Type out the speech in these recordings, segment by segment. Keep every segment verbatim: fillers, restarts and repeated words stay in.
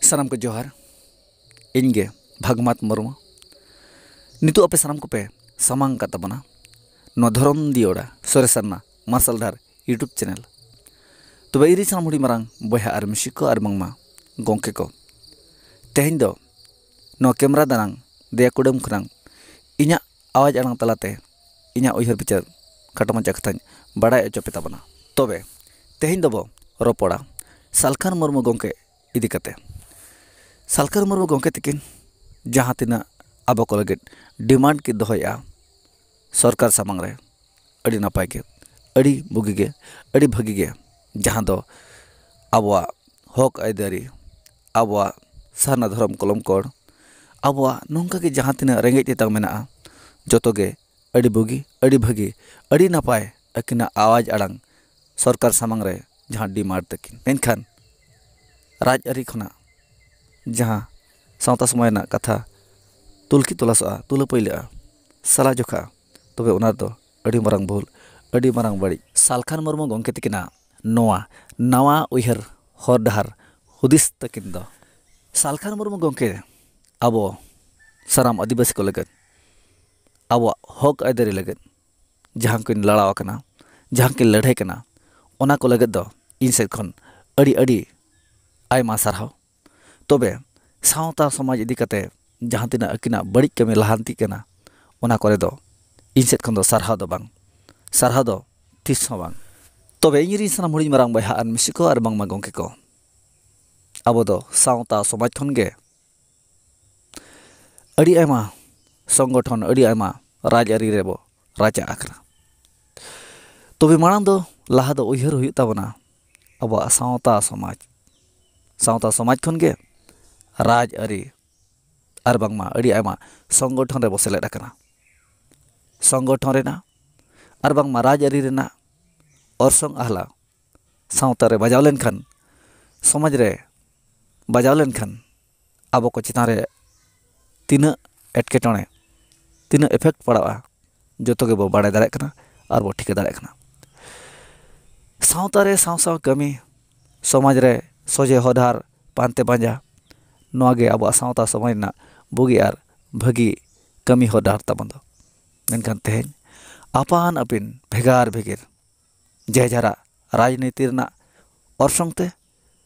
ᱥᱟᱱᱟᱢ ᱠᱚ ᱡᱚᱦᱟᱨ᱾ ᱤᱧ ᱜᱮ ᱵᱷᱟᱜᱽᱢᱟᱛ ᱢᱩᱨᱢᱩ᱾ ᱱᱤᱛᱚᱜ ᱟᱯᱮ ᱥᱟᱱᱟᱢ ᱠᱚᱯᱮ ᱥᱟᱢᱟᱝ ᱟᱠᱟᱫ ᱛᱟᱵᱚᱱᱟ ᱱᱚᱣᱟ ᱫᱷᱚᱨᱚᱢ ᱫᱤᱭᱚᱲᱟ ᱥᱚᱨᱮᱥ ᱥᱟᱨᱱᱟ ᱢᱟᱨᱥᱟᱞ ᱰᱟᱦᱟᱨ YouTube ᱪᱮᱱᱮᱞ᱾ ᱛᱚᱵᱮ ᱤᱧ ᱨᱮᱱ ᱥᱟᱱᱟᱢ ᱦᱩᱰᱤᱧ ᱢᱟᱨᱟᱝ ᱵᱚᱭᱦᱟ ᱟᱨ ᱢᱤᱥᱤ ᱠᱚ ᱟᱨ ᱵᱟᱝᱢᱟ ᱜᱚᱢᱠᱮ ᱠᱚ, ᱛᱮᱦᱮᱧ ᱫᱚ ᱱᱚᱣᱟ ᱠᱮᱢᱨᱟ ᱫᱟᱱᱟᱝ ᱫᱮᱭᱟ ᱠᱩᱰᱟᱹᱢ ᱠᱷᱚᱱᱟᱝ ᱤᱧᱟᱹᱜ ᱟᱣᱟᱡᱽ ᱟᱲᱟᱝ ᱛᱟᱞᱟᱛᱮ ᱤᱧᱟᱹᱜ ᱩᱭᱦᱟᱹᱨ ᱵᱤᱪᱟᱹᱨ ᱠᱷᱟᱴᱚ ᱢᱟᱪᱷᱟ ᱠᱟᱛᱷᱟᱧ ᱵᱟᱲᱟᱭ ᱦᱚᱪᱚ ᱯᱮ ᱛᱟᱵᱚᱱᱟ᱾ ᱛᱚᱵᱮ ᱛᱮᱦᱮᱧ ᱫᱚᱵᱚ ᱨᱚᱯᱚᱲᱟ ᱥᱟᱞᱠᱷᱟᱱ ᱢᱩᱨᱢᱩ ᱜᱚᱢᱠᱮ ᱤᱫᱤ ᱠᱟᱛᱮ᱾ ᱥᱟᱞᱠᱷᱟᱱ ᱢᱩᱨᱢᱩ ᱜᱚᱢᱠᱮ ᱛᱤᱠᱤᱱ ᱡᱟᱦᱟᱸ ᱛᱤᱱᱟᱹᱜ ᱟᱵᱚ ᱠᱚ ᱞᱟᱹᱜᱤᱫ ᱰᱤᱢᱟᱱᱰ ᱠᱤᱱ ᱫᱚᱦᱚᱭᱮᱫᱼᱟ ᱥᱚᱨᱠᱟᱨ ᱥᱟᱢᱟᱝ ᱨᱮ, ᱟᱹᱰᱤ ᱱᱟᱯᱟᱭ ᱜᱮ, ᱟᱹᱰᱤ ᱵᱩᱜᱤ ᱜᱮ, ᱟᱹᱰᱤ ᱵᱷᱟᱹᱜᱤ ᱜᱮ, ᱡᱟᱦᱟᱸ ᱫᱚ ᱟᱵᱚᱣᱟᱜ ᱦᱚᱠ ᱟᱹᱭᱫᱟᱹᱨᱤ, ᱟᱵᱚᱣᱟᱜ ᱥᱟᱨᱱᱟ ᱫᱷᱚᱨᱚᱢ ᱠᱚᱞᱚᱢ ᱠᱚᱲ, ᱟᱵᱚᱣᱟᱜ ᱱᱚᱝᱠᱟ ᱜᱮ ᱡᱟᱦᱟᱸ ᱛᱤᱱᱟᱹᱜ ᱨᱮᱸᱜᱮᱡ ᱛᱮᱛᱟᱝ ᱢᱮᱱᱟᱜᱼᱟ, ᱡᱚᱛᱚ ᱜᱮ ᱟᱹᱰᱤ ᱵᱩᱜᱤ, ᱟᱹᱰᱤ ᱵᱷᱟᱹᱜᱤ, ᱟᱹᱰᱤ ᱱᱟᱯᱟᱭ ᱟᱹᱠᱤᱱᱟᱜ ᱟᱣᱟᱡᱽ ᱟᱲᱟᱝ ᱥᱚᱨᱠᱟᱨ ᱥᱟᱢᱟᱝ ᱨᱮ ᱡᱟᱦᱟᱸ ᱰᱤᱢᱟᱱᱰ ᱛᱟᱹᱠᱤᱱ᱾ ᱢᱮᱱᱠᱷᱟᱱ ᱨᱟᱡᱽ ᱟᱹᱨᱤ ᱠᱷᱚᱱᱟᱜ ᱡᱟᱦᱟᱸ ᱥᱟᱶᱛᱟ ᱥᱚᱢᱟᱡᱽ ᱨᱮᱱᱟᱜ ᱠᱟᱛᱷᱟ ᱛᱩᱞᱠᱷᱤ ᱛᱚᱞᱟᱥᱚᱜᱼᱟ, ᱛᱩᱞᱟᱹ ᱯᱟᱹᱭᱞᱟᱹᱜᱼᱟ, ᱥᱟᱞᱟ ᱡᱚᱠᱷᱟᱜᱼᱟ, ᱛᱚᱵᱮ ᱚᱱᱟ ᱨᱮᱫᱚ ᱟᱹᱰᱤ ᱢᱟᱨᱟᱝ ᱵᱷᱩᱞ, ᱟᱹᱰᱤ ᱢᱟᱨᱟᱝ ᱵᱟᱹᱲᱤᱡ᱾ ᱥᱟᱞᱠᱷᱟᱱ ᱢᱩᱨᱢᱩ ᱜᱚᱢᱠᱮ ᱛᱟᱹᱠᱤᱱᱟᱜ ᱱᱚᱣᱟ ᱱᱟᱣᱟ ᱩᱭᱦᱟᱹᱨ ᱦᱚᱨ ᱰᱟᱦᱟᱨ ᱦᱩᱫᱤᱥ ᱛᱟᱹᱠᱤᱱ ᱫᱚ, ᱥᱟᱞᱠᱷᱟᱱ ᱢᱩᱨᱢᱩ ᱜᱚᱢᱠᱮ ᱟᱵᱚ ᱥᱟᱱᱟᱢ ᱟᱹᱫᱤᱵᱟᱹᱥᱤ ᱠᱚ ᱞᱟᱹᱜᱤᱫ ᱟᱵᱚᱣᱟᱜ ᱦᱚᱠ ᱟᱹᱭᱫᱟᱹᱨᱤ ᱞᱟᱹᱜᱤᱫ ᱡᱟᱦᱟᱸ ᱠᱤᱱ ᱞᱟᱲᱟᱣ ᱟᱠᱟᱱᱟ, ᱡᱟᱦᱟᱸ ᱠᱤᱱ ᱞᱟᱹᱲᱦᱟᱹᱭ ᱠᱟᱱᱟ, ᱚᱱᱟ ᱠᱚ ᱞᱟᱹᱜᱤᱫ ᱫᱚ ᱤᱧ ᱥᱮᱫ ᱠᱷᱚᱱ ᱟᱹᱰᱤ ᱟᱹᱰᱤ ᱟᱭᱢᱟ ᱥᱟᱨᱦᱟᱣ᱾ ᱛᱚᱵᱮ ᱥᱟᱶᱛᱟ ᱥᱚᱢᱟᱡᱽ ᱤᱫᱤ ᱠᱟᱛᱮ ᱡᱟᱦᱟᱸ ᱛᱤᱱᱟᱹᱜ ᱟᱹᱠᱤᱱᱟᱜ ᱵᱟᱹᱲᱤᱡ ᱠᱟᱹᱢᱤ ᱞᱟᱦᱟᱱᱛᱤᱜ ᱠᱟᱱᱟ, ᱚᱱᱟ ᱠᱚᱨᱮ ᱫᱚ ᱤᱧ ᱥᱮᱫ ᱠᱷᱚᱱ ᱫᱚ ᱥᱟᱨᱦᱟᱣ ᱫᱚ ᱵᱟᱝ, ᱥᱟᱨᱦᱟᱣ ᱫᱚ ᱛᱤᱥ ᱦᱚᱸ ᱵᱟᱝ᱾ ᱛᱚᱵᱮ ᱤᱧ ᱨᱮᱱ ᱥᱟᱱᱟᱢ ᱦᱩᱰᱤᱧ ᱢᱟᱨᱟᱝ ᱵᱚᱭᱦᱟ ᱟᱨ ᱢᱤᱥᱤ ᱠᱚ ᱟᱨ ᱵᱟᱝᱢᱟ ᱜᱚᱢᱠᱮ ᱠᱚ, ᱟᱵᱚ ᱫᱚ ᱥᱟᱶᱛᱟ ᱥᱚᱢᱟᱡᱽ ᱠᱷᱚᱱ ᱜᱮ ᱟᱹᱰᱤ ᱟᱭᱢᱟ ᱥᱚᱝᱜᱚᱴᱷᱚᱱ, ᱟᱹᱰᱤ ᱟᱭᱢᱟ ᱨᱟᱡᱽᱟᱹᱨᱤ ᱨᱮᱵᱚ ᱨᱟᱪᱟ ᱟᱠᱟᱱᱟ᱾ ᱛᱚᱵᱮ ᱢᱟᱲᱟᱝ ᱫᱚ, ᱞᱟᱦᱟ ᱫᱚ ᱩᱭᱦᱟᱹᱨ ᱦᱩᱭᱩᱜ ᱛᱟᱵᱚᱱᱟ ᱟᱵᱚᱣᱟᱜ ᱥᱟᱶᱛᱟ ᱥᱚᱢᱟᱡᱽ᱾ ᱥᱟᱶᱛᱟ ᱥᱚᱢᱟᱡᱽ ᱠᱷᱚᱱ ᱜᱮ ᱨᱟᱡᱽᱟᱹᱨᱤ ᱟᱨ ᱵᱟᱝᱢᱟ ᱟᱹᱰᱤ ᱟᱭᱢᱟ ᱥᱚᱝᱜᱚᱴᱷᱚᱱ ᱨᱮᱵᱚ ᱥᱮᱞᱮᱫ ᱟᱠᱟᱱᱟ᱾ ᱥᱚᱝᱜᱚᱴᱷᱚᱱ ᱨᱮᱱᱟᱜ ᱟᱨ ᱵᱟᱝᱢᱟ ᱨᱟᱡᱽᱟᱹᱨᱤ ᱨᱮᱱᱟᱜ ᱚᱨᱥᱚᱝ ᱟᱦᱞᱟ ᱥᱟᱶᱛᱟ ᱨᱮ ᱵᱟᱡᱟᱣ ᱞᱮᱱᱠᱷᱟᱱ, ᱥᱚᱢᱟᱡᱽ ᱨᱮ ᱵᱟᱡᱟᱣ ᱞᱮᱱᱠᱷᱟᱱ, ᱟᱵᱚ ᱠᱚ ᱪᱮᱛᱟᱱ ᱨᱮ ᱛᱤᱱᱟᱹᱜ ᱮᱴᱠᱮᱴᱚᱬᱮ, ᱛᱤᱱᱟᱹᱜ ᱮᱯᱷᱮᱠᱴ ᱯᱟᱲᱟᱜᱼᱟ, ᱡᱚᱛᱚ ᱜᱮᱵᱚ ᱵᱟᱲᱟᱭ ᱫᱟᱲᱮᱭᱟᱜ ᱠᱟᱱᱟ ᱟᱨ ᱵᱚ ᱴᱷᱤᱠᱟᱹ ᱫᱟᱲᱮᱭᱟᱜ ᱠᱟᱱᱟ᱾ ᱥᱟᱶᱛᱟ ᱨᱮ ᱥᱟᱶ ᱥᱟᱶ ᱠᱟᱹᱢᱤ, ᱥᱚᱢᱟᱡᱽ ᱨᱮ ᱥᱚᱡᱷᱮ ᱦᱚᱨ ᱰᱟᱦᱟᱨ ᱯᱟᱱᱛᱮ ᱯᱟᱸᱡᱟ, ᱱᱚᱣᱟ ᱜᱮ ᱟᱵᱚᱣᱟᱜ ᱥᱟᱶᱛᱟ ᱥᱚᱢᱟᱡᱽ ᱨᱮᱱᱟᱜ ᱵᱩᱜᱤ ᱟᱨ ᱵᱷᱟᱹᱜᱤ ᱠᱟᱹᱢᱤ ᱦᱚᱨ ᱰᱟᱦᱟᱨ ᱛᱟᱵᱚᱱ ᱫᱚ᱾ ᱢᱮᱱᱠᱷᱟᱱ ᱛᱮᱦᱮᱧ ᱟᱯᱟᱱ ᱟᱹᱯᱤᱱ ᱵᱷᱮᱜᱟᱨ ᱵᱷᱮᱜᱟᱨ ᱡᱮ ᱡᱟᱨᱟᱜ ᱨᱟᱡᱽᱱᱤᱛᱤ ᱨᱮᱱᱟᱜ ᱚᱨᱥᱚᱝ ᱛᱮ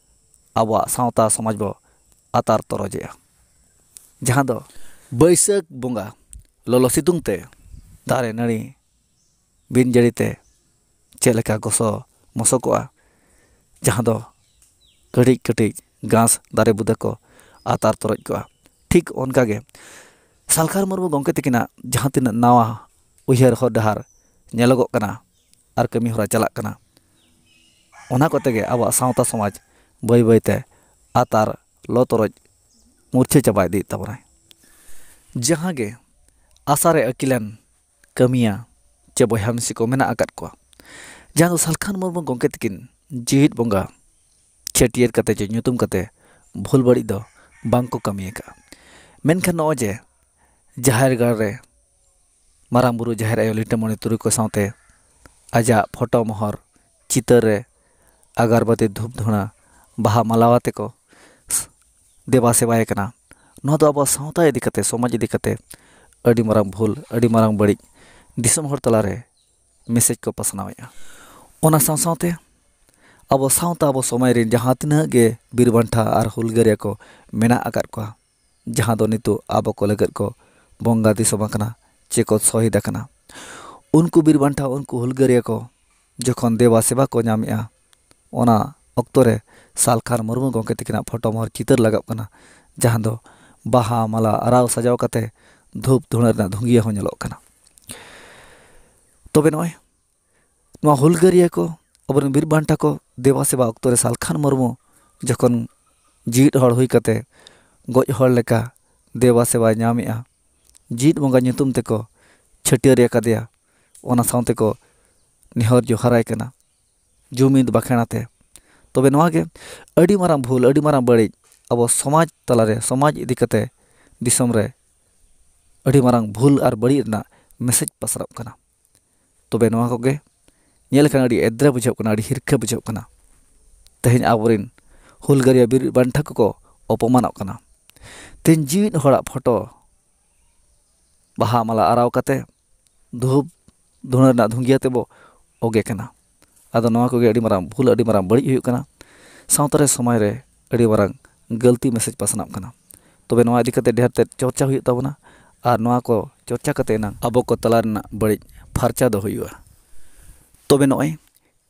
ᱟᱵᱚᱣᱟᱜ ᱥᱟᱶᱛᱟ ᱥᱚᱢᱟᱡᱽ ᱵᱚ ᱟᱛᱟᱨ ᱛᱚᱨᱚᱡᱮᱜᱼᱟ, ᱡᱟᱦᱟᱸ ᱫᱚ ᱵᱟᱹᱭᱥᱟᱹᱠᱷ ᱵᱚᱸᱜᱟ ᱞᱚᱞᱚ ᱥᱤᱛᱩᱝ ᱛᱮ ᱫᱟᱨᱮ ᱱᱟᱹᱲᱤ ᱵᱤᱱ ᱡᱟᱹᱲᱤ ᱛᱮ ᱪᱮᱫ ᱞᱮᱠᱟ ᱜᱚᱥᱚ ᱢᱚᱥᱚ ᱠᱚᱜᱼᱟ, ᱡᱟᱦᱟᱸ ᱫᱚ ᱠᱟᱹᱴᱤᱡ ᱠᱟᱹᱴᱤᱡ ᱜᱷᱟᱥ ᱫᱟᱨᱮ ᱵᱩᱫᱟᱹ ᱠᱚ ᱟᱛᱟᱨ ᱛᱚᱨᱚᱡ ᱠᱚᱜᱼᱟ᱾ ᱴᱷᱤᱠ ᱚᱱᱠᱟ ᱜᱮ ᱥᱟᱞᱠᱷᱟᱱ ᱢᱩᱨᱢᱩ ᱜᱚᱢᱠᱮ ᱛᱟᱹᱠᱤᱱᱟᱜ ᱡᱟᱦᱟᱸ ᱛᱤᱱᱟᱹᱜ ᱱᱟᱣᱟ ᱩᱭᱦᱟᱹᱨ ᱦᱚᱨ ᱰᱟᱦᱟᱨ ᱧᱮᱞᱚᱜᱚᱜ ᱠᱟᱱᱟ ᱟᱨ ᱠᱟᱹᱢᱤ ᱦᱚᱨᱟ ᱪᱟᱞᱟᱜ ᱠᱟᱱᱟ, ᱚᱱᱟ ᱠᱚᱛᱮ ᱜᱮ ᱟᱵᱚᱣᱟᱜ ᱥᱟᱶᱛᱟ ᱥᱚᱢᱟᱡᱽ ᱵᱟᱹᱭ ᱵᱟᱹᱭ ᱛᱮ ᱟᱛᱟᱨ ᱞᱚ ᱛᱚᱨᱚᱡ ᱢᱩᱨᱪᱷᱟᱹ ᱪᱟᱵᱟ ᱤᱫᱤᱭᱮᱫ ᱛᱟᱵᱚᱱᱟᱭ᱾ ᱡᱟᱦᱟᱸ ᱜᱮ ᱟᱥᱟ ᱨᱮ ᱟᱹᱠᱤᱞᱟᱱ ᱠᱟᱹᱢᱤᱭᱟ ᱪᱮ ᱵᱚᱭᱦᱟ ᱢᱤᱥᱤ ᱠᱚ ᱢᱮᱱᱟᱜ ᱟᱠᱟᱫ ᱠᱚᱣᱟ, ᱡᱟᱦᱟᱸ ᱫᱚ ᱥᱟᱞᱠᱷᱟᱱ ᱢᱩᱨᱢᱩ ᱜᱚᱢᱠᱮ ᱛᱟᱹᱠᱤᱱ ᱡᱤᱣᱤᱫ ᱵᱚᱸᱜᱟ ᱪᱷᱟᱹᱴᱭᱟᱹᱨ ᱠᱟᱛᱮ ᱪᱮ ᱧᱩᱛᱩᱢ ᱠᱟᱛᱮ ᱵᱷᱩᱞ ᱵᱟᱹᱲᱤᱡ ᱫᱚ ᱵᱟᱝ ᱠᱚ ᱠᱟᱹᱢᱤ ᱟᱠᱟᱫᱼᱟ᱾ ᱢᱮᱱᱠᱷᱟᱱ ᱱᱚᱜᱼᱚᱭ ᱡᱮ ᱡᱟᱦᱮᱨ ᱜᱟᱲ ᱨᱮ ᱢᱟᱨᱟᱝ ᱵᱩᱨᱩ, ᱡᱟᱦᱮᱨ ᱟᱭᱳ, ᱞᱤᱴᱟᱹ ᱢᱚᱬᱮ ᱛᱩᱨᱩᱭ ᱠᱚ ᱥᱟᱶᱛᱮ ᱟᱡᱟᱜ ᱯᱷᱳᱴᱳ ᱢᱚᱦᱚᱨ ᱪᱤᱛᱟᱹᱨ ᱨᱮ ᱟᱜᱟᱨᱵᱟᱹᱛᱤ, ᱫᱷᱩᱯ ᱫᱷᱩᱬᱟᱹ, ᱵᱟᱦᱟ ᱢᱟᱞᱟ ᱟᱛᱮ ᱠᱚ ᱫᱮᱵᱟ ᱥᱮᱵᱟᱭᱮ ᱠᱟᱱᱟ, ᱱᱚᱣᱟ ᱫᱚ ᱟᱵᱚᱣᱟᱜ ᱥᱟᱶᱛᱟ ᱤᱫᱤ ᱠᱟᱛᱮ, ᱥᱚᱢᱟᱡᱽ ᱤᱫᱤ ᱠᱟᱛᱮ ᱟᱹᱰᱤ ᱢᱟᱨᱟᱝ ᱵᱷᱩᱞ, ᱟᱹᱰᱤ ᱢᱟᱨᱟᱝ ᱵᱟᱹᱲᱤᱡ ᱫᱤᱥᱚᱢ ᱦᱚᱲ ᱛᱟᱞᱟᱨᱮ ᱢᱮᱥᱮᱡᱽ ᱠᱚ ᱯᱟᱥᱱᱟᱣᱮᱫᱼᱟ᱾ ᱚᱱᱟ ᱥᱟᱶ ᱥᱟᱶᱛᱮ ᱟᱵᱚ ᱥᱟᱶᱛᱟ, ᱟᱵᱚ ᱥᱚᱢᱟᱡᱽ ᱨᱮᱱ ᱡᱟᱦᱟᱸ ᱛᱤᱱᱟᱹᱜ ᱜᱮ ᱵᱤᱨ ᱵᱟᱱᱴᱟ ᱟᱨ ᱦᱩᱞᱜᱟᱹᱨᱤᱭᱟᱹ ᱠᱚ ᱢᱮᱱᱟᱜ ᱟᱠᱟᱫ ᱠᱚᱣᱟ, ᱡᱟᱦᱟᱸ ᱫᱚ ᱱᱤᱛᱚᱜ ᱟᱵᱚ ᱠᱚ ᱞᱟᱹᱜᱤᱫ ᱠᱚ ᱵᱚᱸᱜᱟ ᱫᱤᱥᱚᱢ ᱟᱠᱟᱱᱟ ᱪᱮ ᱠᱚ ᱥᱚᱦᱤᱫ ᱟᱠᱟᱱᱟ, ᱩᱱᱠᱩ ᱵᱤᱨ ᱵᱟᱱᱴᱟ, ᱩᱱᱠᱩ ᱦᱩᱞᱜᱟᱹᱨᱤᱭᱟᱹ ᱠᱚ ᱡᱚᱠᱷᱚᱱ ᱫᱮᱵᱟ ᱥᱮᱵᱟ ᱠᱚ ᱧᱟᱢᱮᱜᱼᱟ, ᱚᱱᱟ ᱚᱠᱛᱚ ᱨᱮ ᱥᱟᱞᱠᱷᱟᱱ ᱢᱩᱨᱢᱩ ᱜᱚᱢᱠᱮ ᱛᱟᱹᱠᱤᱱᱟᱜ ᱯᱷᱳᱴᱳ ᱢᱚᱦᱚᱨ ᱪᱤᱛᱟᱹᱨ ᱞᱟᱜᱟᱜ ᱠᱟᱱᱟ, ᱡᱟᱦᱟᱸ ᱫᱚ ᱵᱟᱦᱟ ᱢᱟᱞᱟ ᱟᱨᱟᱣ ᱥᱟᱡᱟᱣ ᱠᱟᱛᱮ ᱫᱷᱩᱯ ᱫᱷᱩᱬᱟᱹ ᱨᱮᱱᱟᱜ ᱫᱷᱩᱸᱜᱤᱭᱟᱹ ᱦᱚᱸ ᱧᱮᱞᱚᱜ ᱠᱟᱱᱟ᱾ ᱛᱚᱵᱮ ᱱᱚᱜᱼᱚᱭ ᱱᱚᱣᱟ ᱦᱩᱞᱜᱟᱹᱨᱤᱭᱟᱹ ᱠᱚ, ᱟᱵᱚᱨᱮᱱ ᱵᱤᱨ ᱵᱟᱱᱴᱟ ᱠᱚ ᱫᱮᱵᱟ ᱥᱮᱵᱟ ᱚᱠᱛᱚ ᱨᱮ ᱥᱟᱞᱠᱷᱟᱱ ᱢᱩᱨᱢᱩ ᱡᱚᱠᱷᱚᱱ ᱡᱤᱣᱤᱫ ᱦᱚᱲ ᱦᱩᱭ ᱠᱟᱛᱮ ᱜᱚᱡ ᱦᱚᱲ ᱞᱮᱠᱟ ᱫᱮᱵᱟ ᱥᱮᱵᱟᱭ ᱧᱟᱢᱮᱜᱼᱟ, ᱡᱤᱣᱤᱫ ᱵᱚᱸᱜᱟ ᱧᱩᱛᱩᱢ ᱛᱮᱠᱚ ᱪᱷᱟᱹᱴᱭᱟᱹᱨ ᱟᱠᱟᱫᱮᱭᱟ, ᱚᱱᱟ ᱥᱟᱶ ᱛᱮᱠᱚ ᱱᱮᱦᱚᱨ ᱡᱚᱦᱟᱨᱟᱭ ᱠᱟᱱᱟ, ᱡᱩᱢᱤᱫ ᱵᱟᱠᱷᱮᱬ ᱟᱛᱮ᱾ ᱛᱚᱵᱮ ᱱᱚᱣᱟ ᱜᱮ ᱟᱹᱰᱤ ᱢᱟᱨᱟᱝ ᱵᱷᱩᱞ, ᱟᱹᱰᱤ ᱢᱟᱨᱟᱝ ᱵᱟᱹᱲᱤᱡ, ᱟᱵᱚ ᱥᱚᱢᱟᱡᱽ ᱛᱟᱞᱟᱨᱮ, ᱥᱚᱢᱟᱡᱽ ᱤᱫᱤ ᱠᱟᱛᱮ ᱫᱤᱥᱚᱢ ᱨᱮ ᱟᱹᱰᱤ ᱢᱟᱨᱟᱝ ᱵᱷᱩᱞ ᱟᱨ ᱵᱟᱹᱲᱤᱡ ᱨᱮᱱᱟᱜ ᱢᱮᱥᱮᱡᱽ ᱯᱟᱥᱱᱟᱜ ᱠᱟᱱᱟ᱾ ᱛᱚᱵᱮ ᱱᱚᱣᱟ ᱠᱚᱜᱮ ᱧᱮᱞ ᱞᱮᱠᱷᱟᱱ ᱟᱹᱰᱤ ᱮᱫᱽᱨᱮ ᱵᱩᱡᱷᱟᱹᱜ ᱠᱟᱱᱟ, ᱟᱹᱰᱤ ᱦᱤᱨᱠᱷᱟᱹ ᱵᱩᱡᱷᱟᱹᱜ ᱠᱟᱱᱟ᱾ ᱛᱮᱦᱮᱧ ᱟᱵᱚᱨᱮᱱ ᱦᱩᱞᱜᱟᱹᱨᱤᱭᱟᱹ ᱵᱤᱨ ᱵᱟᱱᱴᱟ ᱠᱚᱠᱚ ᱚᱯᱚᱢᱟᱱᱚᱜ ᱠᱟᱱᱟ, ᱛᱮᱦᱮᱧ ᱡᱤᱣᱤᱫ ᱦᱚᱲᱟᱜ ᱯᱷᱳᱴᱳ ᱵᱟᱦᱟ ᱢᱟᱞᱟ ᱟᱨᱟᱣ ᱠᱟᱛᱮ ᱫᱷᱩᱯ ᱫᱷᱩᱬᱟᱹ ᱨᱮᱱᱟᱜ ᱫᱷᱩᱸᱜᱤᱭᱟᱹ ᱛᱮᱵᱚ ᱚᱜᱮ ᱠᱟᱱᱟ᱾ ᱟᱫᱚ ᱱᱚᱣᱟ ᱠᱚᱜᱮ ᱟᱹᱰᱤ ᱢᱟᱨᱟᱝ ᱵᱷᱩᱞ, ᱟᱹᱰᱤ ᱢᱟᱨᱟᱝ ᱵᱟᱹᱲᱤᱡ ᱦᱩᱭᱩᱜ ᱠᱟᱱᱟ᱾ ᱥᱟᱶᱛᱟ ᱨᱮ, ᱥᱚᱢᱟᱡᱽ ᱨᱮ ᱟᱹᱰᱤ ᱢᱟᱨᱟᱝ ᱜᱟᱹᱞᱛᱤ ᱢᱮᱥᱮᱡᱽ ᱯᱟᱥᱱᱟᱜ ᱠᱟᱱᱟ᱾ ᱛᱚᱵᱮ ᱱᱚᱣᱟ ᱤᱫᱤ ᱠᱟᱛᱮ ᱰᱷᱮᱨ ᱛᱮᱫ ᱪᱚᱨᱪᱟ ᱦᱩᱭᱩᱜ ᱛᱟᱵᱚᱱᱟ᱾ ᱟᱨ ᱱᱚᱣᱟ ᱠᱚ ᱪᱚᱨᱪᱟ ᱠᱟᱛᱮ ᱮᱱᱟᱝ ᱟᱵᱚ ᱠᱚ ᱛᱟᱞᱟ ᱨᱮᱱᱟᱜ ᱵᱟᱹᱲᱤᱡ ᱯᱷᱟᱨᱪᱟ ᱫᱚ ᱦᱩᱭᱩᱜᱼᱟ᱾ ᱛᱚᱵᱮ ᱱᱚᱜᱼᱚᱭ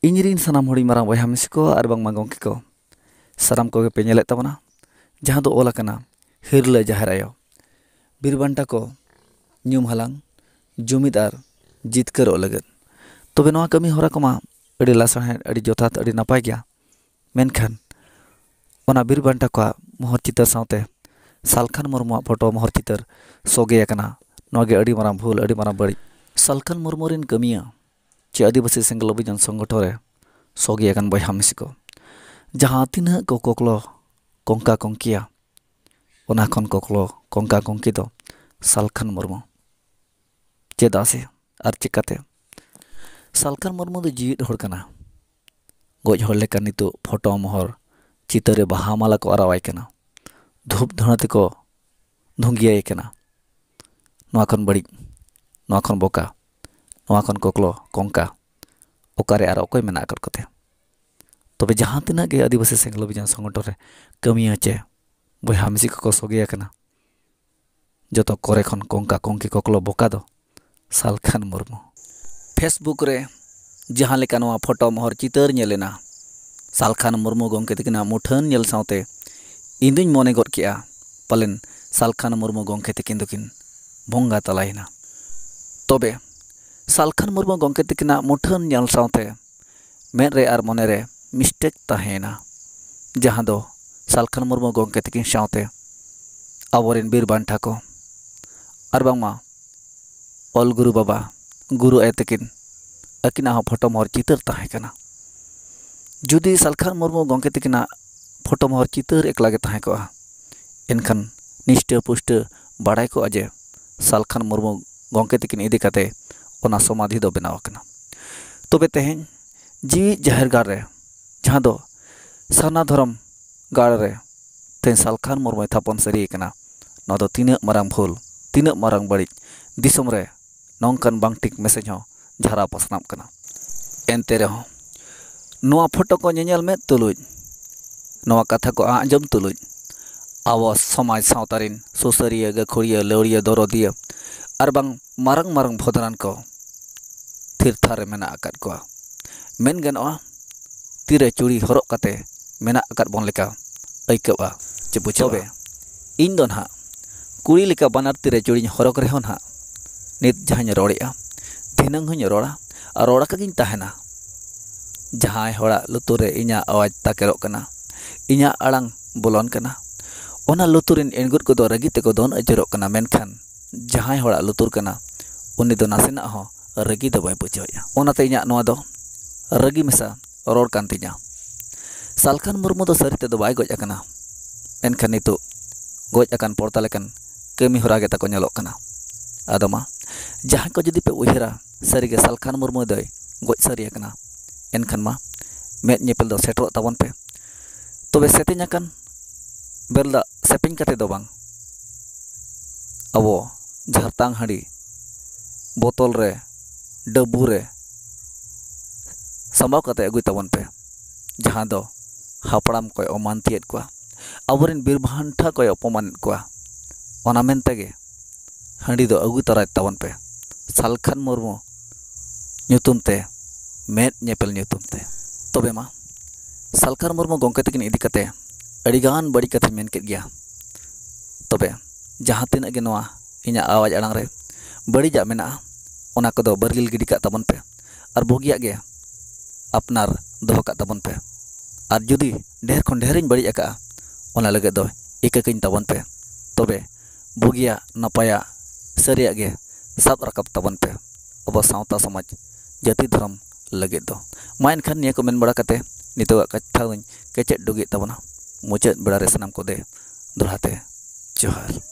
ᱤᱧ ᱨᱤᱱ ᱥᱟᱱᱟᱢ ᱦᱩᱰᱤᱧ ᱢᱟᱨᱟᱝ ᱵᱚᱭᱦᱟ ᱢᱤᱥᱤ ᱠᱚ ᱟᱨ ᱵᱟᱝᱢᱟ ᱜᱚᱢᱠᱮ ᱠᱚ, ᱥᱟᱱᱟᱢ ᱠᱚᱜᱮ ᱯᱮ ᱧᱮᱞᱮᱫ ᱛᱟᱵᱚᱱᱟ, ᱡᱟᱦᱟᱸ ᱫᱚ ᱚᱞ ᱟᱠᱟᱱᱟ ᱦᱤᱨᱞᱟᱹ ᱡᱟᱦᱮᱨ ᱟᱭᱳ᱾ ᱵᱤᱨ ᱵᱟᱱᱴᱟ ᱠᱚ ᱧᱩᱢ ᱦᱟᱞᱟᱝ, ᱡᱩᱢᱤᱫ ᱟᱨ ᱡᱤᱛᱠᱟᱹᱨᱚᱜ ᱞᱟᱹᱜᱤᱫ᱾ ᱛᱚᱵᱮ ᱱᱚᱣᱟ ᱠᱟᱹᱢᱤ ᱦᱚᱨᱟ ᱠᱚᱢᱟ ᱟᱹᱰᱤ ᱞᱟᱥᱟᱲᱦᱮᱫ, ᱟᱹᱰᱤ ᱡᱚᱛᱷᱟᱛ, ᱟᱹᱰᱤ ᱱᱟᱯᱟᱭ ᱜᱮᱭᱟ᱾ ᱢᱮᱱᱠᱷᱟᱱ ᱚᱱᱟ ᱵᱤᱨ ᱵᱟᱱᱴᱟ ᱠᱚᱣᱟᱜ ᱢᱚᱦᱚᱨ ᱪᱤᱛᱟᱹᱨ ᱥᱟᱶᱛᱮ ᱥᱟᱞᱠᱷᱟᱱ ᱢᱩᱨᱢᱩᱣᱟᱜ ᱯᱷᱳᱴᱳ ᱢᱚᱦᱚᱨ ᱪᱤᱛᱟᱹᱨ ᱥᱚᱜᱮ ᱟᱠᱟᱱᱟ᱾ ᱱᱚᱣᱟ ᱜᱮ ᱟᱹᱰᱤ ᱢᱟᱨᱟᱝ ᱵᱷᱩᱞ, ᱟᱹᱰᱤ ᱢᱟᱨᱟᱝ ᱵᱟᱹᱲᱤᱡ᱾ ᱥᱟᱞᱠᱷᱟᱱ ᱢᱩᱨᱢᱩ ᱨᱤᱱ ᱠᱟᱹᱢᱤᱭᱟᱹ ᱪᱮ ᱟᱹᱫᱤᱵᱟᱹᱥᱤ ᱥᱮᱸᱜᱮᱞ ᱚᱵᱷᱤᱡᱟᱱ ᱥᱚᱝᱜᱚᱴᱷᱚᱱ ᱨᱮ ᱥᱚᱜᱮ ᱟᱠᱟᱱ ᱵᱚᱭᱦᱟ ᱢᱤᱥᱤ ᱠᱚ, ᱡᱟᱦᱟᱸ ᱛᱤᱱᱟᱹᱜ ᱠᱚ ᱠᱚᱠᱞᱚ ᱠᱚᱝᱠᱟ ᱠᱚᱝᱠᱤᱭᱟ, ᱚᱱᱟ ᱠᱷᱚᱱ ᱠᱚᱠᱞᱚ ᱠᱚᱝᱠᱟ ᱠᱚᱝᱠᱤ ᱫᱚ ᱥᱟᱞᱠᱷᱟᱱ ᱢᱩᱨᱢᱩ᱾ ᱪᱮᱫᱟᱜ ᱥᱮ ᱟᱨ ᱪᱤᱠᱟᱹᱛᱮ? ᱥᱟᱞᱠᱷᱟᱱ ᱢᱩᱨᱢᱩ ᱫᱚ ᱡᱤᱣᱤᱫ ᱦᱚᱲ ᱠᱟᱱᱟ᱾ ᱜᱚᱡ ᱦᱚᱲ ᱞᱮᱠᱟ ᱱᱤᱛᱚᱜ ᱯᱷᱳᱴᱳ ᱢᱚᱦᱚᱨ ᱪᱤᱛᱟᱹᱨ ᱨᱮ ᱵᱟᱦᱟ ᱢᱟᱞᱟ ᱠᱚ ᱟᱨᱟᱣᱟᱭ ᱠᱟᱱᱟ, ᱫᱷᱩᱯ ᱫᱷᱩᱬᱟᱹ ᱛᱮᱠᱚ ᱫᱷᱩᱸᱜᱤᱭᱟᱭ ᱠᱟᱱᱟ᱾ ᱱᱚᱣᱟ ᱠᱷᱚᱱ ᱵᱟᱹᱲᱤᱡ, ᱱᱚᱣᱟ ᱠᱷᱚᱱ ᱵᱚᱠᱟ, ᱱᱚᱣᱟ ᱠᱷᱚᱱ ᱠᱚᱠᱞᱚ ᱠᱚᱝᱠᱟ ᱚᱠᱟᱨᱮ ᱟᱨ ᱚᱠᱚᱭ ᱢᱮᱱᱟᱜ ᱟᱠᱟᱫ ᱠᱚᱛᱮ? ᱛᱚᱵᱮ ᱡᱟᱦᱟᱸ ᱛᱤᱱᱟᱹᱜ ᱜᱮ ᱟᱹᱫᱤᱵᱟᱹᱥᱤ ᱥᱮᱸᱜᱮᱞ ᱚᱵᱷᱤᱡᱟᱱ ᱥᱚᱝᱜᱚᱴᱷᱚᱱ ᱨᱮ ᱠᱟᱹᱢᱤᱭᱟᱹ ᱪᱮ ᱵᱚᱭᱦᱟ ᱢᱤᱥᱤ ᱠᱚᱠᱚ ᱥᱚᱜᱮ ᱟᱠᱟᱱᱟ, ᱡᱚᱛᱚ ᱠᱚᱨᱮ ᱠᱷᱚᱱ ᱠᱚᱝᱠᱟ ᱠᱚᱝᱠᱤ ᱠᱚᱠᱞᱚ ᱵᱚᱠᱟ ᱫᱚ ᱥᱟᱞᱠᱷᱟᱱ ᱢᱩᱨᱢᱩ᱾ Facebook ᱨᱮ ᱡᱟᱦᱟᱸ ᱞᱮᱠᱟ ᱱᱚᱣᱟ ᱯᱷᱳᱴᱳ ᱢᱚᱦᱚᱨ ᱪᱤᱛᱟᱹᱨ ᱧᱮᱞ ᱮᱱᱟ, ᱥᱟᱞᱠᱷᱟᱱ ᱢᱩᱨᱢᱩ ᱜᱚᱢᱠᱮ ᱛᱟᱹᱠᱤᱱᱟᱜ ᱢᱩᱴᱷᱟᱹᱱ ᱧᱮᱞ ᱥᱟᱶᱛᱮ ᱤᱧ ᱫᱩᱧ ᱢᱚᱱᱮ ᱜᱚᱫ ᱠᱮᱜᱼᱟ, ᱯᱟᱞᱮᱱ ᱥᱟᱞᱠᱷᱟᱱ ᱢᱩᱨᱢᱩ ᱜᱚᱢᱠᱮ ᱛᱟᱹᱠᱤᱱ ᱫᱚᱠᱤᱱ ᱵᱚᱸᱜᱟ ᱛᱟᱞᱟᱭᱮᱱᱟ᱾ ᱛᱚᱵᱮ ᱥᱟᱞᱠᱷᱟᱱ ᱢᱩᱨᱢᱩ ᱜᱚᱢᱠᱮ ᱛᱟᱹᱠᱤᱱᱟᱜ ᱢᱩᱴᱷᱟᱹᱱ ᱧᱮᱞ ᱥᱟᱶᱛᱮ ᱢᱮᱫ ᱨᱮ ᱟᱨ ᱢᱚᱱᱮ ᱨᱮ ᱢᱤᱥᱴᱮᱠ ᱛᱟᱦᱮᱸᱭᱮᱱᱟ, ᱡᱟᱦᱟᱸ ᱫᱚ ᱥᱟᱞᱠᱷᱟᱱ ᱢᱩᱨᱢᱩ ᱜᱚᱢᱠᱮ ᱛᱟᱹᱠᱤᱱ ᱥᱟᱶᱛᱮ ᱟᱵᱚᱨᱮᱱ ᱵᱤᱨ ᱵᱟᱱᱴᱟ ᱠᱚ ᱟᱨ ᱵᱟᱝᱢᱟ ᱚᱞ ᱜᱩᱨᱩ ᱵᱟᱵᱟ, ᱜᱩᱨᱩ ᱟᱭᱳ ᱛᱟᱹᱠᱤᱱ, ᱟᱹᱠᱤᱱᱟᱜ ᱦᱚᱸ ᱯᱷᱳᱴᱳ ᱢᱚᱦᱚᱨ ᱪᱤᱛᱟᱹᱨ ᱛᱟᱦᱮᱸ ᱠᱟᱱᱟ᱾ ᱡᱩᱫᱤ ᱥᱟᱞᱠᱷᱟᱱ ᱢᱩᱨᱢᱩ ᱜᱚᱢᱠᱮ ᱛᱟᱹᱠᱤᱱᱟᱜ ᱯᱷᱳᱴᱳ ᱢᱚᱦᱚᱨ ᱪᱤᱛᱟᱹᱨ ᱮᱠᱞᱟ ᱜᱮ ᱛᱟᱦᱮᱸ ᱠᱚᱜᱼᱟ, ᱮᱱᱠᱷᱟᱱ ᱱᱤᱥᱴᱟᱹ ᱯᱩᱥᱴᱟᱹ ᱵᱟᱲᱟᱭ ᱠᱚᱜᱼᱟ ᱡᱮ ᱥᱟᱞᱠᱷᱟᱱ ᱢᱩᱨᱢᱩ ᱜᱚᱢᱠᱮ ᱛᱟᱹᱠᱤᱱ ᱤᱫᱤ ᱠᱟᱛᱮ ᱚᱱᱟ ᱥᱚᱢᱟᱫᱷᱤ ᱫᱚ ᱵᱮᱱᱟᱣ ᱟᱠᱟᱱᱟ᱾ ᱛᱚᱵᱮ ᱛᱮᱦᱮᱧ ᱡᱤᱣᱤ ᱡᱟᱦᱮᱨ ᱜᱟᱲ ᱨᱮ, ᱡᱟᱦᱟᱸ ᱫᱚ ᱥᱟᱨᱱᱟ ᱫᱷᱚᱨᱚᱢ ᱜᱟᱲ ᱨᱮ ᱛᱮᱦᱮᱧ ᱥᱟᱞᱠᱷᱟᱱ ᱢᱩᱨᱢᱩᱭ ᱛᱷᱟᱯᱚᱱ ᱥᱟᱹᱨᱤ ᱠᱟᱱᱟ᱾ ᱱᱚᱣᱟ ᱫᱚ ᱛᱤᱱᱟᱹᱜ ᱢᱟᱨᱟᱝ ᱵᱷᱩᱞ, ᱛᱤᱱᱟᱹᱜ ᱢᱟᱨᱟᱝ ᱵᱟᱹᱲᱤᱡ, ᱫᱤᱥᱚᱢ ᱨᱮ ᱱᱚᱝᱠᱟᱱ ᱵᱟᱝ ᱴᱷᱤᱠ ᱢᱮᱥᱮᱡᱽ ᱦᱚᱸ ᱡᱷᱟᱨᱟᱣ ᱯᱟᱥᱱᱟᱜ ᱠᱟᱱᱟ᱾ ᱮᱱᱛᱮ ᱨᱮᱦᱚᱸ ᱱᱚᱣᱟ ᱯᱷᱳᱴᱳ ᱠᱚ ᱧᱮᱧᱮᱞ ᱢᱮᱫ ᱛᱩᱞᱩᱡ, ᱱᱚᱣᱟ ᱠᱟᱛᱷᱟ ᱠᱚ ᱟᱸᱡᱚᱢ ᱛᱩᱞᱩᱡ, ᱟᱵᱚ ᱥᱚᱢᱟᱡᱽ ᱥᱟᱶᱛᱟ ᱨᱮᱱ ᱥᱩᱥᱟᱹᱨᱤᱭᱟᱹ, ᱜᱟᱹᱠᱷᱩᱲᱤᱭᱟᱹ, ᱞᱟᱹᱣᱲᱤᱭᱟᱹ, ᱫᱚᱨᱚᱫᱤᱭᱟᱹ ᱟᱨ ᱵᱟᱝ ᱢᱟᱨᱟᱝ ᱢᱟᱨᱟᱝ ᱵᱷᱚᱫᱨᱟᱱ ᱠᱚ ᱛᱷᱤᱨ ᱛᱷᱟᱨ ᱨᱮ ᱢᱮᱱᱟᱜ ᱟᱠᱟᱫ ᱠᱚᱣᱟ᱾ ᱢᱮᱱ ᱜᱟᱱᱚᱜᱼᱟ, ᱛᱤᱨᱮ ᱪᱩᱲᱤ ᱦᱚᱨᱚᱜ ᱠᱟᱛᱮ ᱢᱮᱱᱟᱜ ᱟᱠᱟᱫ ᱵᱚᱱ ᱞᱮᱠᱟ ᱟᱹᱭᱠᱟᱹᱜᱼᱟ ᱪᱮ ᱵᱩᱡᱷᱟᱹᱜᱼᱟ᱾ ᱛᱚᱵᱮ ᱤᱧ ᱫᱚ ᱱᱟᱦᱟᱜ ᱠᱩᱲᱤ ᱞᱮᱠᱟ ᱵᱟᱱᱟᱨ ᱛᱤᱨᱮ ᱪᱩᱲᱤᱧ ᱦᱚᱨᱚᱜ ᱨᱮᱦᱚᱸ ᱱᱟᱦᱟᱜ, ᱱᱤᱛ ᱡᱟᱦᱟᱸᱧ ᱨᱚᱲᱮᱫᱼᱟ, ᱫᱷᱤᱱᱟᱹᱝ ᱦᱚᱸᱧ ᱨᱚᱲᱟ ᱟᱨ ᱨᱚᱲ ᱟᱠᱟ ᱜᱤᱧ ᱛᱟᱦᱮᱱᱟ᱾ ᱡᱟᱦᱟᱸᱭ ᱦᱚᱲᱟᱜ ᱞᱩᱛᱩᱨ ᱨᱮ ᱤᱧᱟᱹᱜ ᱟᱣᱟᱡᱽ ᱛᱟᱠᱮᱨᱚᱜ ᱠᱟᱱᱟ, ᱤᱧᱟᱹᱜ ᱟᱲᱟᱝ ᱵᱚᱞᱚᱱ ᱠᱟᱱᱟ, ᱚᱱᱟ ᱞᱩᱛᱩᱨ ᱨᱮᱱ ᱮᱸᱰᱜᱩᱫ ᱠᱚᱫᱚ ᱨᱟᱹᱜᱤ ᱛᱮᱠᱚ ᱫᱚᱱ ᱟᱹᱪᱩᱨᱚᱜ ᱠᱟᱱᱟ, ᱢᱮᱱᱠᱷᱟᱱ ᱡᱟᱦᱟᱸᱭ ᱦᱚᱲᱟᱜ ᱞᱩᱛᱩᱨ ᱠᱟᱱᱟ, ᱩᱱᱤ ᱫᱚ ᱱᱟᱥᱮᱱᱟᱜ ᱦᱚᱸ ᱨᱟᱹᱜᱤ ᱫᱚ ᱵᱟᱭ ᱵᱩᱡᱷᱟᱹᱣᱮᱫᱼᱟ᱾ ᱚᱱᱟᱛᱮ ᱤᱧᱟᱹᱜ ᱱᱚᱣᱟ ᱫᱚ ᱨᱟᱹᱜᱤ ᱢᱮᱥᱟ ᱨᱚᱲ ᱠᱟᱱ ᱛᱤᱧᱟ᱾ ᱥᱟᱞᱠᱷᱟᱱ ᱢᱩᱨᱢᱩ ᱫᱚ ᱥᱟᱹᱨᱤ ᱛᱮᱫᱚ ᱵᱟᱭ ᱜᱚᱡ ᱟᱠᱟᱱᱟ, ᱢᱮᱱᱠᱷᱟᱱ ᱱᱤᱛᱚᱜ ᱜᱚᱡ ᱟᱠᱟᱱ ᱯᱚᱨᱫᱟ ᱞᱮᱠᱟᱱ ᱠᱟᱹᱢᱤ ᱦᱚᱨᱟ ᱜᱮ ᱛᱟᱠᱚ ᱧᱮᱞᱚᱜ ᱠᱟᱱᱟ᱾ ᱟᱫᱚ ᱢᱟ, ᱡᱟᱦᱟᱸᱭ ᱠᱚ ᱡᱩᱫᱤ ᱯᱮ ᱩᱭᱦᱟᱹᱨᱟ ᱥᱟᱹᱨᱤᱜᱮ ᱥᱟᱞᱠᱷᱟᱱ ᱢᱩᱨᱢᱩ ᱫᱚᱭ ᱜᱚᱡ ᱥᱟᱹᱨᱤ ᱟᱠᱟᱱᱟ, ᱮᱱᱠᱷᱟᱱ ᱢᱟ ᱢᱮᱫ ᱧᱮᱯᱮᱞ ᱫᱚ ᱥᱮᱴᱮᱨᱚᱜ ᱛᱟᱵᱚᱱ ᱯᱮ᱾ ᱛᱚᱵᱮ ᱥᱮᱛᱮᱧ ᱟᱠᱟᱱ ᱵᱮᱨᱮᱞ ᱫᱟᱜ ᱥᱮᱯᱮᱧ ᱠᱟᱛᱮ ᱫᱚ ᱵᱟᱝ, ᱟᱵᱚ ᱡᱷᱟᱨᱛᱟᱝ ᱦᱟᱺᱰᱤ ᱵᱳᱛᱚᱞ ᱨᱮ, ᱰᱟᱹᱵᱩ ᱨᱮ ᱥᱟᱢᱵᱟᱣ ᱠᱟᱛᱮ ᱟᱹᱜᱩᱭ ᱛᱟᱵᱚᱱ ᱯᱮ, ᱡᱟᱦᱟᱸ ᱫᱚ ᱦᱟᱯᱲᱟᱢ ᱠᱚᱭ ᱚᱢᱟᱱᱛᱤᱭᱮᱫ ᱠᱚᱣᱟ, ᱟᱵᱚᱨᱮᱱ ᱵᱤᱨ ᱵᱷᱟᱱᱴᱟ ᱠᱚᱭ ᱚᱯᱚᱢᱟᱱᱮᱫ ᱠᱚᱣᱟ᱾ ᱚᱱᱟ ᱢᱮᱱᱛᱮ ᱜᱮ ᱦᱟᱺᱰᱤ ᱫᱚ ᱟᱹᱜᱩ ᱛᱟᱨᱟᱭ ᱛᱟᱵᱚᱱ ᱯᱮ, ᱥᱟᱞᱠᱷᱟᱱ ᱢᱩᱨᱢᱩ ᱧᱩᱛᱩᱢ ᱛᱮ, ᱢᱮᱫ ᱧᱮᱯᱮᱞ ᱧᱩᱛᱩᱢ ᱛᱮ᱾ ᱛᱚᱵᱮ ᱢᱟ, ᱥᱟᱞᱠᱷᱟᱱ ᱢᱩᱨᱢᱩ ᱜᱚᱢᱠᱮ ᱛᱟᱹᱠᱤᱱ ᱤᱫᱤ ᱠᱟᱛᱮ ᱟᱹᱰᱤᱜᱟᱱ ᱵᱟᱹᱲᱤᱡ ᱠᱟᱛᱷᱟᱧ ᱢᱮᱱ ᱠᱮᱫ ᱜᱮᱭᱟ᱾ ᱛᱚᱵᱮ ᱡᱟᱦᱟᱸ ᱛᱤᱱᱟᱹᱜ ᱜᱮ ᱱᱚᱣᱟ ᱤᱧᱟᱹᱜ ᱟᱣᱟᱡᱽ ᱟᱲᱟᱝ ᱨᱮ ᱵᱟᱹᱲᱤᱡᱟᱜ ᱢᱮᱱᱟᱜᱼᱟ, ᱚᱱᱟ ᱠᱚᱫᱚ ᱵᱟᱹᱨᱜᱤᱞ ᱜᱤᱰᱤ ᱠᱟᱜ ᱛᱟᱵᱚᱱ ᱯᱮ ᱟᱨ ᱵᱩᱜᱤᱭᱟᱜ ᱜᱮ ᱟᱯᱱᱟᱨ ᱫᱚᱦᱚ ᱠᱟᱜ ᱛᱟᱵᱚᱱ ᱯᱮ᱾ ᱟᱨ ᱡᱩᱫᱤ ᱰᱷᱮᱨ ᱠᱷᱚᱱ ᱰᱷᱮᱨᱤᱧ ᱵᱟᱹᱲᱤᱡ ᱟᱠᱟᱜᱼᱟ, ᱚᱱᱟ ᱞᱟᱹᱜᱤᱫ ᱫᱚ ᱤᱠᱟᱹ ᱠᱟᱹᱧ ᱛᱟᱵᱚᱱ ᱯᱮ᱾ ᱛᱚᱵᱮ ᱵᱩᱜᱤᱭᱟᱜ, ᱱᱟᱯᱟᱭᱟᱜ, ᱥᱟᱹᱨᱤᱭᱟᱜ ᱜᱮ ᱥᱟᱵ ᱨᱟᱠᱟᱵ ᱛᱟᱵᱚᱱ ᱯᱮ, ᱟᱵᱚ ᱥᱟᱶᱛᱟ ᱥᱚᱢᱟᱡᱽ, ᱡᱟᱹᱛᱤ ᱫᱷᱚᱨᱚᱢ ᱞᱟᱹᱜᱤᱫ ᱫᱚ᱾ ᱢᱟ ᱮᱱᱠᱷᱟᱱ, ᱱᱤᱭᱟᱹ ᱠᱚ ᱢᱮᱱ ᱵᱟᱲᱟ ᱠᱟᱛᱮ ᱱᱤᱛᱚᱜᱟᱜ ᱠᱟᱛᱷᱟ ᱫᱚᱧ ᱠᱮᱪᱮᱫ ᱰᱩᱜᱤᱭᱮᱫ ᱛᱟᱵᱚᱱᱟ᱾ ᱢᱩᱪᱟᱹᱫ ᱵᱮᱲᱟ ᱨᱮ ᱥᱟᱱᱟᱢ ᱠᱚᱫᱮ ᱫᱚᱦᱲᱟ ᱛᱮ ᱡᱚᱦᱟᱨ᱾